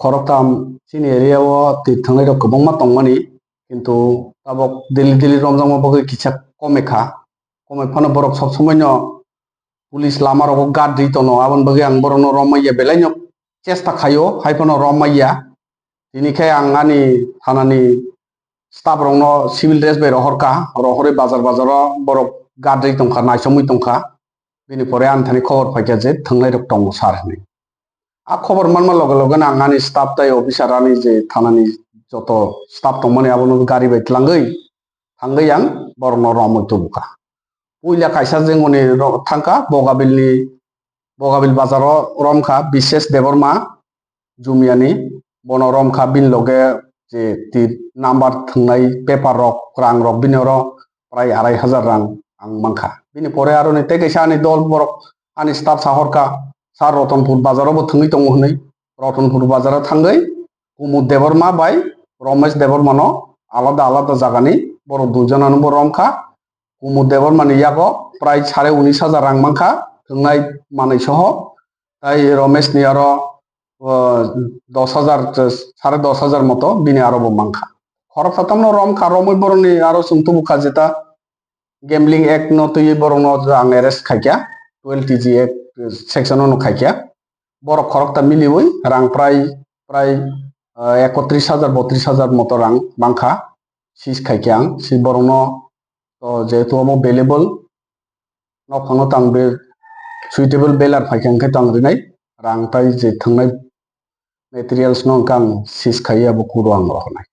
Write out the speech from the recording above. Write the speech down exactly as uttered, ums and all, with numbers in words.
khoroktham chini area o twi thangnairok kwbangma tongmani, kintu tabok daily daily romjakma bagwi kisa komekha. Komoi phano borok sob somoino police lama rogo guard ri tono, aboni bagwi ang borokno rom manya belaino chesta khaio, hai phano rom manya. Tini khe ang ani thanani staff rokno civil dress bai rohorkha, rohorwi bazar bazaro borok guard ri tongkha, naisomwi tongkha. Bini pore ani thani khobor phaikha je thangnairok tongo sir hinwi. A khobor manma loge loge no ang ani staff tai officer ani je thanani joto staff tongmani abono gari bai tlangwi thangwi ang borokno romwi tubukha. Puila kaisa jengoni ro-, thangkha Bogabilni, Bogabil bazaro romkha Bishesh Debbarma Jumiyani, bono romkha bini loge je ti number thwngnai paper rok, rang rok bini oro prai arai hajar rang ang mankha. Bini pore aroni tei kaisa ani dol borok ani staff sahorkha, sir Rotonpur bazaro bo thwngwi tongo hinwi. Rotonpur bazaro thangwi Kumud Debbarma bai Romesh Debbarmano alada alada jagani borok duijonano bo romkha. Kumud Debbarmani yago prai sare unis hajar rang mankha, thwngnai manwi soho. Tai Romeshni aro, o, dos hajar, sare dos hajar moto bini aro bo mankha. Khoroksa tamno romkha, romwi borokni aro chwng tubukha jeta gambling act no twiwi borokno ang arrest khaikha, twelve T G act section no khaikha. Borok khorokta miliwi rang prai, prai, ah, ekotris hajar, botris hajar moto rang mankha, seize khaikha ang. Si borokno, to, jehetu omo valuable, nokhangno tang be suitable belar phaikha hwnkhe tang rinai, rang tai je thwngnai materials no hwnkhe ang seize khaiwi abo kuro ang rohornai.